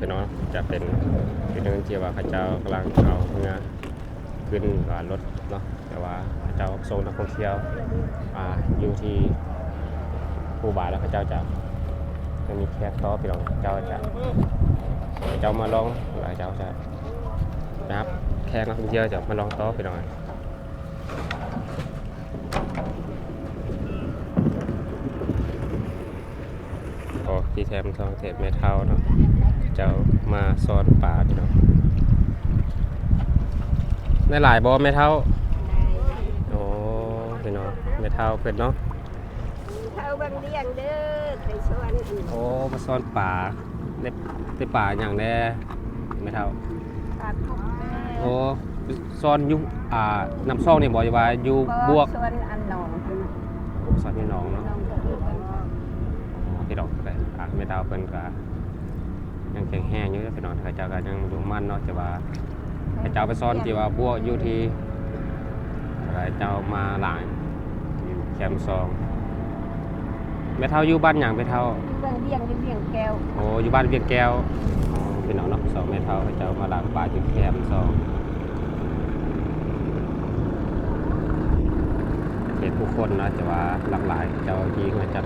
ເນາະ ຈະເປັນຈຸດໜຶ່ງທີ່ວ່າເຂົາເຈົ້າກຳລັງເອົາເຮືອຂຶ້ນ ອ່າ ລົດເນາະ ແຕ່ວ່າເຂົາເຈົ້າສົ່ງນັກທ່ອງທ່ຽວ ອ່າ ຢູ່ທີ່ພູບາ ແລ້ວເຂົາເຈົ້າຈະ ຈະມີແຂກຕໍ່ພີ່ນ້ອງ ເຈົ້າຈະ ເຈົ້າມາລອງ ແລ້ວເຈົ້າຈະ ນະ ແຂກນັກທ່ອງທ່ຽວຈະມາລອງຕໍ່ພີ່ນ້ອງ. ໂອ້ ທີ່ແຄມສອງ ແຖມແມ່ເຖົ້າເນາະ ເຈົ້າມາຊ້ອນປາພີ່ນ້ອງ. ໄດ້ຫຼາຍບໍ່ແມ່ເຖົ້າ? ໂອ້ ພີ່ນ້ອງ ແມ່ເຖົ້າເພິ່ນເນາະ ເຖົ້າວັງວຽງເດີ ໄປຊ້ອນ. ໂອ້ ມາຊ້ອນປາ ໄດ້ ໄດ້ປາຫຍັງແດ່ແມ່ເຖົ້າ? ປາກົບແດ່. ໂອ້ ຊ້ອນຢູ່ ອ່າ ນ້ຳຊອກນີ້ບໍ່ ຫຼືວ່າຢູ່ບວກ? ບໍ່ ຊ້ອນອັນໜອງພຸ້ນນະ. ໂອ້ ຊ້ອນຢູ່ໜອງເນາະ. ໜອງກະເອີນກັນ. ອໍ ພີ່ນ້ອງ ແມ່ເຖົ້າເພິ່ນກະຍັງແຂງແຮງຢູ່ພີ່ນ້ອງ ເຂົາເຈົ້າກະຍັງບໍ່ໝັ້ນເນາະ ແຕ່ວ່າ ເຂົາເຈົ້າໄປຊ້ອນທີ່ວ່າພວກຢູ່ທີ່ ເຂົາເຈົ້າມາຫຼາຍຢູ່ແຄມສອງ. ແມ່ເຖົ້າຢູ່ບ້ານຫຍັງແມ່ເຖົ້າ? ຢູ່ວັງວຽງ ຢູ່ວຽງແກ້ວ. ໂອ້ ຢູ່ບ້ານວຽງແກ້ວ. ອໍ ພີ່ນ້ອງເນາະ ສອງແມ່ເຖົ້າເຂົາເຈົ້າມາລ້າງປາຢູ່ແຄມສອງ ເຂດຜູ້ຄົນເນາະ ແຕ່ວ່າຫຼັກຫຼາຍເຈົ້າທີ່ເຮືອຈັກ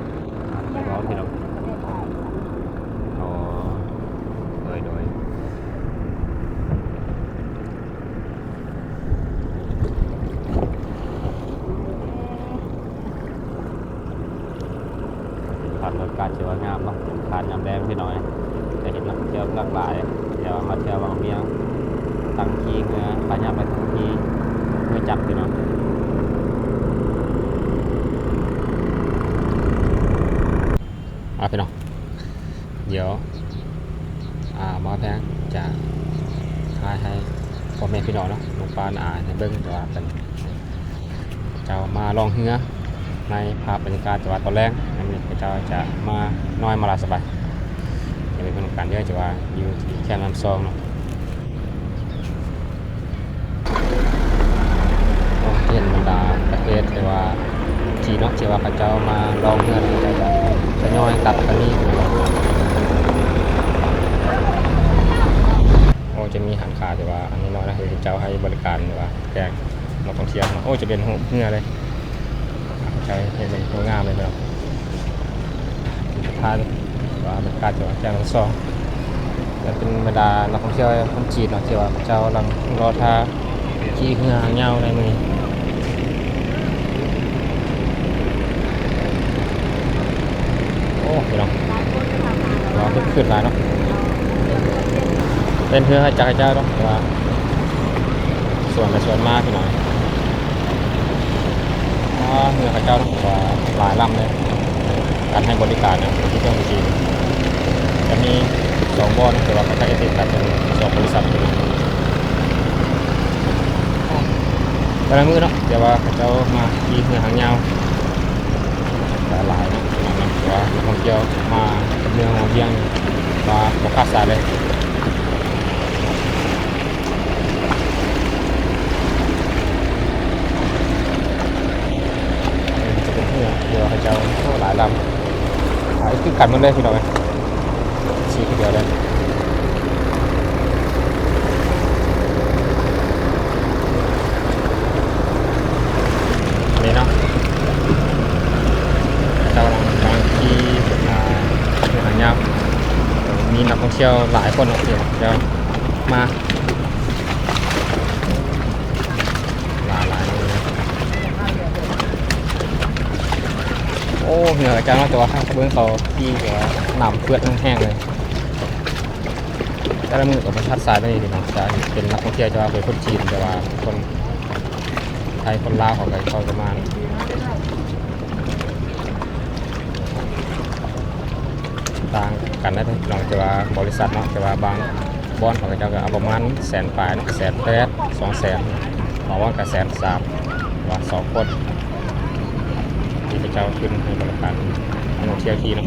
ອ່າ ໄປເວົ້າພີ່ນ້ອງ. ອໍ ໂດຍ ໂດຍ. ເປັນພາບບັນຍາກາດທີ່ວ່າງາມເນາະ ເປັນພາບຍາມແລງພີ່ນ້ອງ ຈະເຫັນນັກທ່ອງທ່ຽວຫຼາກຫຼາຍ ທີ່ວ່າມາທ່ຽວວັງວຽງ ທັງຂີ່ເຮືອຂາຍັບ ແລະ ທັງຂີ່ເຮືອຈັກພີ່ນ້ອງ. ອ່າ ພີ່ນ້ອງ ດຽວ ອ່າ ໝໍແພງຈະຖ່າຍໃຫ້ພໍ່ແມ່ພີ່ນ້ອງເນາະ ລຸງປ້ານ້າອາໃຫ້ເບິ່ງ ແຕ່ວ່າເພິ່ນ ເຈົ້າມາລ່ອງເຮືອໃນພາບບັນຍາກາດ ແຕ່ວ່າຕອນແລງ ອັນນີ້ເຂົາເຈົ້າຈະມານ້ອຍມາຫຼາຍສະບາຍ ຈະເປັນເພິ່ນກັນເດີ ແຕ່ວ່າຢູ່ທີ່ແຄມນ້ຳຊອງເນາະ. ເຫັນບັນດາປະເທດທີ່ວ່າຈີນເນາະ ທີ່ວ່າເຂົາເຈົ້າມາລ່ອງເຮືອ ເຂົາເຈົ້າຈະທະຍອຍກັບທາງນີ້. ໂອ້ ຈະມີຮ້ານຄ້າທີ່ວ່າອັນນ້ອຍໆນະ ທີ່ເຂົາເຈົ້າໃຫ້ບໍລິການ ຫຼືວ່າແຂກນັກທ່ອງທ່ຽວເນາະ. ໂອ້ ຈະເປັນຮູບເຮືອເລີຍ ເຂົາເຈົ້າເຮັດເປັນງາມເລີຍເນາະ. ຜ່ານວ່າບັນຍາກາດທີ່ວ່າແຄມນ້ຳຊອງ ແລະ ເປັນບັນດານັກທ່ອງທ່ຽວຄົນຈີນເນາະ ທີ່ວ່າເຂົາເຈົ້າກຳລັງລໍຖ້າຂີ່ເຮືອຫາງຍາວໃນມື້ນີ້. ໂອ້ ພີ່ນ້ອງ ວ່າຄຶກຄື້ນຫຼາຍເນາະ ເປັນເຮືອຈັກຂະເຈົ້າເນາະ ແຕ່ວ່າ ສວນໄປສວນມາພີ່ນ້ອງ. ອ່າ ເຮືອເຂົາເຈົ້າເນາະ ວ່າຫຼາຍລຳເລີຍ ການໃຫ້ບໍລິການນະ ທີ່ເຈົ້າໜ້າທີ່ ຈະມີສອງບ່ອນ ແຕ່ວ່າເຂົາເຈົ້າເຮັດຕິດກັນເປັນສອງບໍລິສັດ. ແຕ່ລະມື້ເນາະ ແຕ່ວ່າເຂົາເຈົ້າມາຂີ່ເຮືອຫາງຍາວ ຫຼາຍເນາະ ແຕ່ວ່ານັກທ່ອງທ່ຽວມາກັບເມືອງວັງວຽງ ວ່າບໍ່ຂາດສາຍເລີຍ. ເອີ ຈະເປັນເຮືອ ເຮືອເຂົາເຈົ້າ ໂອ້ ຫຼາຍລຳ ຂາຍຄືກັນໝົດເລີຍພີ່ນ້ອງເອີຍ ຊື້ຄືດຽວເລີຍ. ນີ້ເນາະ ເຈົ້າກຳລັງຂີ່ ອ່າ ເຮືອຫາງຍາວ ມີນັກທ່ອງທ່ຽວຫຼາຍຄົນເນາະ ທີ່ເຈົ້າມາ ຫຼາຍໆ ໂອ້ ເຮືອເຂົາເຈົ້າເນາະ ແຕ່ວ່າຂ້າງເບິ່ງເຂົາຂີ່ແບບວ່ານ້ຳເປື້ອນແຮງໆເລີຍ. ແຕ່ລະມື້ກໍບໍ່ຂາດສາຍປານນີ້ເນາະ ຈະເຫັນນັກທ່ອງທ່ຽວ ແຕ່ວ່າເປັນຄົນຈີນ ແຕ່ວ່າຄົນໄທ ຄົນລາວເຂົາກໍເຂົ້າຈະມາ ຕ່າງກັນນະພີ່ນ້ອງ ແຕ່ວ່າບໍລິສັດເນາະ ແຕ່ວ່າບາງບ່ອນເຂົາເຈົ້າກໍເອົາປະມານແສນປາຍເນາະ ແສນແປດ ສອງແສນ ບາງບ່ອນກໍແສນສາມ ວ່າສອງຄົນ ທີ່ເຂົາເຈົ້າຂຶ້ນໃຫ້ບໍລິການນັກທ່ອງທ່ຽວຂີ່ເນາະ.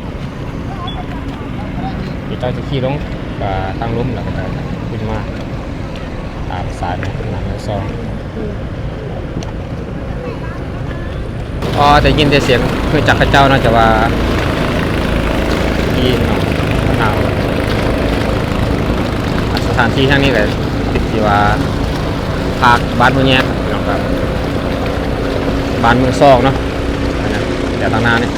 ເຂົາເຈົ້າຈະຂີ່ລົງ ອ່າ ທາງລຸ່ມ ແລ້ວເຂົາເຈົ້າຂຶ້ນມາຕາມສາຍແມ່ນ້ຳແມ່ຊອງ. ອໍ ໄດ້ຍິນແຕ່ສຽງເຮືອຈັກເຂົາເຈົ້າເນາະ ແຕ່ວ່າຂີ່ເນາະ ໜາວ. ສະຖານທີ່ແຫ່ງນີ້ກໍເປັນທີ່ວ່າ ພາກບ້ານຫ້ວຍແຍງເນາະ ກັບບ້ານມືສອງເນາະ ແຖວທາງໜ້ານີ້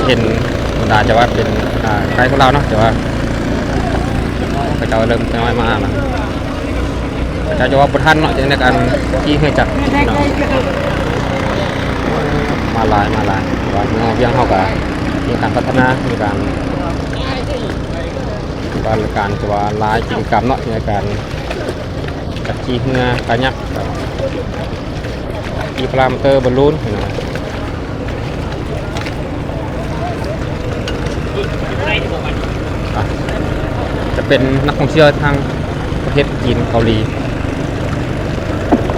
ເຫັນບັນດາຈະວ່າເປັນ ອ່າ ໄກພວກລາວເນາະ ແຕ່ວ່າເຂົາເຈົ້າເລີ່ມທະຍອຍມາແລ້ວ ເຂົາເຈົ້າຈະວ່າບໍ່ທັນເນາະ ໃນການຂີ່ເຮືອຈັກເນາະ ມາຫຼາຍ ມາຫຼາຍ ແຕ່ວ່າເມືອງວຽງເຮົາກໍມີການພັດທະນາ ມີການ ການ ການທີ່ວ່າຫຼາຍກິດຈະກຳເນາະ ໃນການຂັບຂີ່ເຮືອກາຍັກ ຂີ່ພາຣາມອເຕີ ບອນລູນ ອ່ະ ຈະເປັນນັກທ່ອງທ່ຽວທາງປະເທດຈີນ ເກົາຫຼີ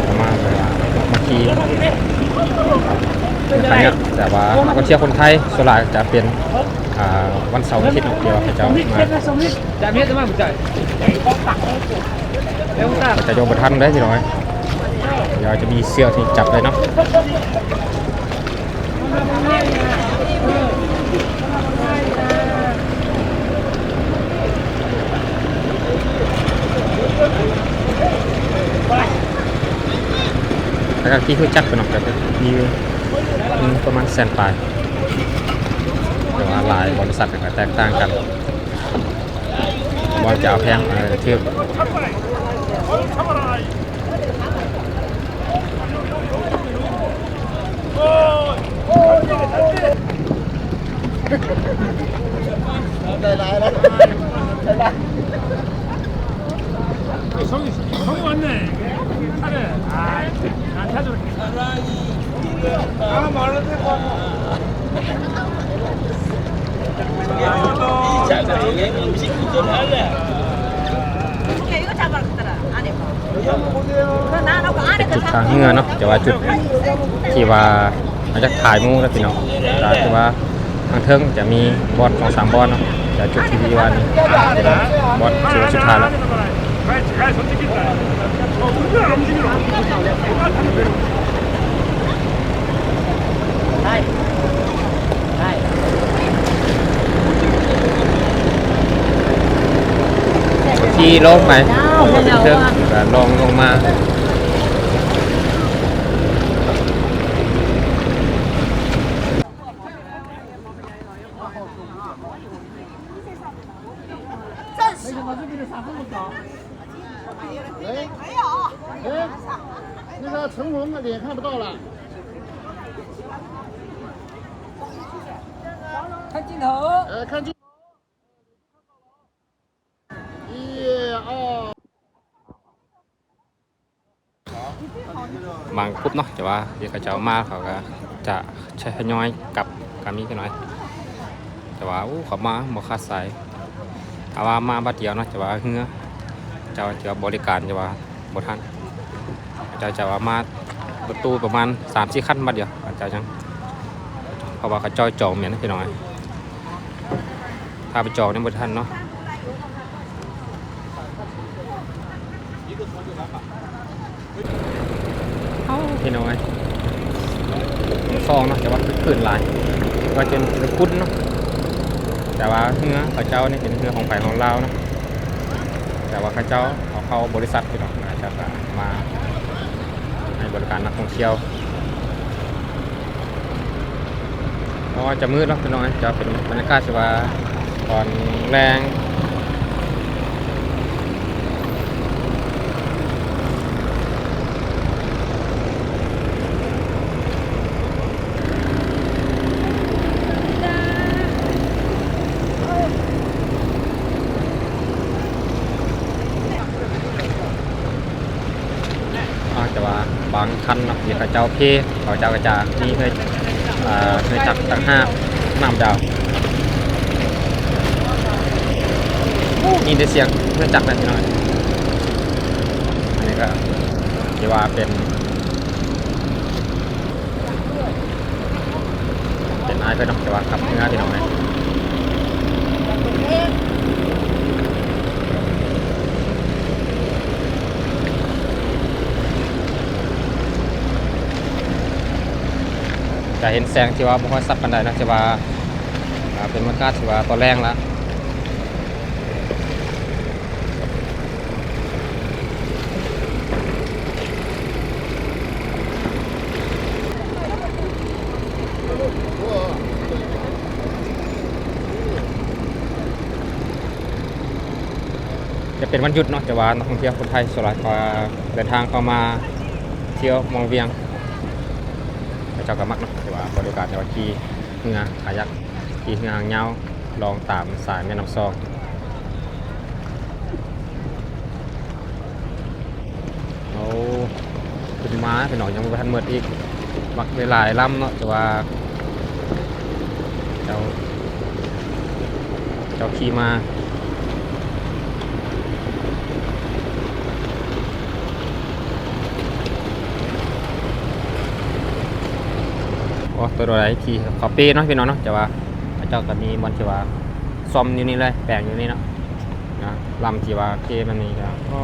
ມາ ມາຂີ່ກາຍັກ ແຕ່ວ່ານັກທ່ອງທ່ຽວຄົນໄທສ່ວນຫຼາຍຈະເປັນ ອ່າ ວັນເສົາວັນອາທິດເນາະ ທີ່ວ່າເຂົາເຈົ້າມາ ເຂົາເຈົ້າຈະບໍ່ທັນເດ້ພີ່ນ້ອງເອີຍ ດຽວຈະມີເຊືອກທີ່ຈັບໄດ້ເນາະ ແລ້ວກໍທີ່ຮູ້ຈັກເພິ່ນເນາະ ກໍມີຢູ່ ອືມ ປະມານແສນປາຍ ແຕ່ວ່າຫຼາຍບໍລິສັດກໍແຕກຕ່າງກັນ ບ່ອນຈະເອົາແພງ ເອີ ຖືກ ຈຸດທ່າເຮືອເນາະ ແຕ່ວ່າຈຸດທີ່ວ່າມາຈາກຖ່າຍໝູ່ນະພີ່ນ້ອງ ກໍຄືວ່າທາງເທິງຈະມີບ່ອນສອງສາມບ່ອນເນາະ ແຕ່ຈຸດທີ່ວ່ານີ້ເປັນບ່ອນສຸດທ້າຍແລ້ວ. ຂີ່ລົງໄປ ເທິງ ແລ້ວກໍລ່ອງລົງມາ. 哎，哎，那个成龙的脸看不到了。看镜头。呃，看镜头。一二。 ບາງກຸ່ມເນາະ ແຕ່ວ່າທີ່ເຂົາເຈົ້າມາ ເຂົາກໍຈະທະຍອຍກັບກໍມີຈັກໜ້ອຍ ແຕ່ວ່າ ໂອ້ ເຂົາມາບໍ່ຂາດສາຍ ຖ້າວ່າມາບັດດຽວເນາະ ແຕ່ວ່າເຮືອເຈົ້າຈະບໍລິການ ແຕ່ວ່າບໍ່ທັນ ເຂົາເຈົ້າຈະວ່າມາລົດຕູ້ປະມານສາມສີ່ຄັນບັດດຽວ ເຂົາເຈົ້າຍັງ ເພາະວ່າເຂົາເຈົ້າຈອງແມ່ນ ພີ່ນ້ອງເອີຍ. ຖ້າໄປຈອງຍັງບໍ່ທັນເນາະ ເອົ້າ ພີ່ນ້ອງເອີຍ ສອງເນາະ ແຕ່ວ່າຄືນຫຼາຍ ວ່າຈົນເປັນຝຸ່ນເນາະ ແຕ່ວ່າເຮືອເຂົາເຈົ້ານີ້ເປັນເຮືອຂອງໃຜຂອງລາວເນາະ ແຕ່ວ່າເຂົາເຈົ້າເອົາເຂົ້າບໍລິສັດ ພີ່ນ້ອງ ອາດຈະມາໃຫ້ບໍລິການນັກທ່ອງທ່ຽວ. ອໍ ຈະມືດເນາະ ພີ່ນ້ອງເອີຍ ຈະເປັນບັນຍາກາດທີ່ວ່າຕອນແລງ ອາ ແຕ່ວ່າບາງຄັນເນາະ ທີ່ເຂົາເຈົ້າເພ ເຂົາເຈົ້າກໍຈະມີເຮືອ ເຮືອຈັກຕ່າງຫາກນຳດາວ ມີແຕ່ສຽງເຮືອຈັກແຫຼະພີ່ນ້ອງ. ອັນນີ້ກໍຖືວ່າເປັນ ເປັນອ້າຍເພິ່ນເນາະ ແຕ່ວ່າຂັບເຮືອ ພີ່ນ້ອງເອີຍ. ອ ຈະເຫັນແສງທີ່ວ່າບໍ່ຄ່ອຍຊັດປານໃດເນາະ ແຕ່ວ່າ ອ່າ ເປັນບັນຍາກາດທີ່ວ່າຕອນແລງລະ. ຈະເປັນວັນຢຸດເນາະ ແຕ່ວ່ານັກທ່ອງທ່ຽວຄົນໄທສ່ວນຫຼາຍກໍເດີນທາງເຂົ້າມາທ່ຽວເມືອງວຽງ ເຂົາເຈົ້າກໍມັກເນາະ ແຕ່ວ່າບໍລິການ ແຕ່ວ່າຂີ່ເຮືອຄາຍັກ ຂີ່ເຮືອຫາງຍາວ ລ່ອງຕາມສາຍແມ່ນ້ຳຊອງ. ໂອ້ ຂຶ້ນມາພີ່ນ້ອງ ຍັງບໍ່ທັນໝົດອີກ ບັກຫຼາຍໆລຳເນາະ ແຕ່ວ່າເຈົ້າ ເຈົ້າຂີ່ມາ. ໂອ້ ຕົວໃດຂີ່ເຂົ້າເປເນາະພີ່ນ້ອງເນາະ ແຕ່ວ່າເຂົາເຈົ້າກໍມີບ່ອນທີ່ວ່າສ້ອມຢູ່ນີ້ເລີຍ ແປງຢູ່ນີ້ເນາະ. ນະ ລຳທີ່ວ່າເກມັນນີ້ກໍ ກໍ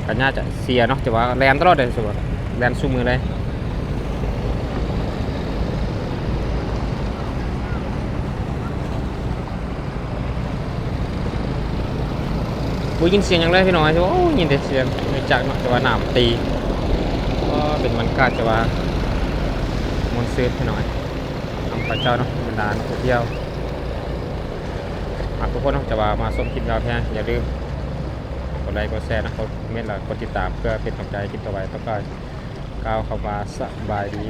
ກໍໜ້າຈະເສຍເນາະ ແຕ່ວ່າແລ່ນຕະຫຼອດເດ້ ສົມມຸດວ່າແລ່ນຊຸມື້ເລີຍ. ບໍ່ຍິນສຽງຫຍັງເລີຍພີ່ນ້ອງ ໂອ້ ຍິນແຕ່ສຽງເຄື່ອງຈັກເນາະ ແຕ່ວ່ານ້ຳຕີ ກໍເປັນບັນຍາກາດທີ່ວ່າມ່ວນຊື່ນພີ່ນ້ອງ ນຳເຂົາເຈົ້າເນາະ ບັນດານັກທ່ອງທ່ຽວ ຫາກທຸກຄົນເນາະ ຈະວ່າມາຊົມຄລິບລາວແທ້ ຢ່າລືມກົດໄລກ໌ ກົດແຊເນາະ ກົດຄອມເມັນ ແລະ ກົດຕິດຕາມ ເພື່ອເປັນກຳລັງໃຈໃຫ້ຄລິບຕໍ່ໄປ. ຕ້ອງກ່າວຄຳວ່າສະບາຍດີ.